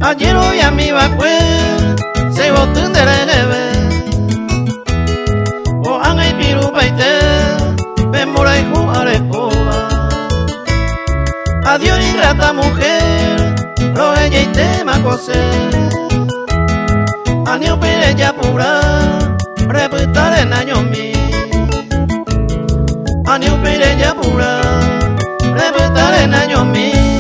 Ajeroviamiva'ekue che yvoty nde reheve. Ko'ág̃a ipirupaite pe mborayhu arekóva. Adiós ingrata mujer, rohejaitéma ko che. Ani upéi rejapura, repyta renañomi. Ani upéi rejapura, repyta renañomi.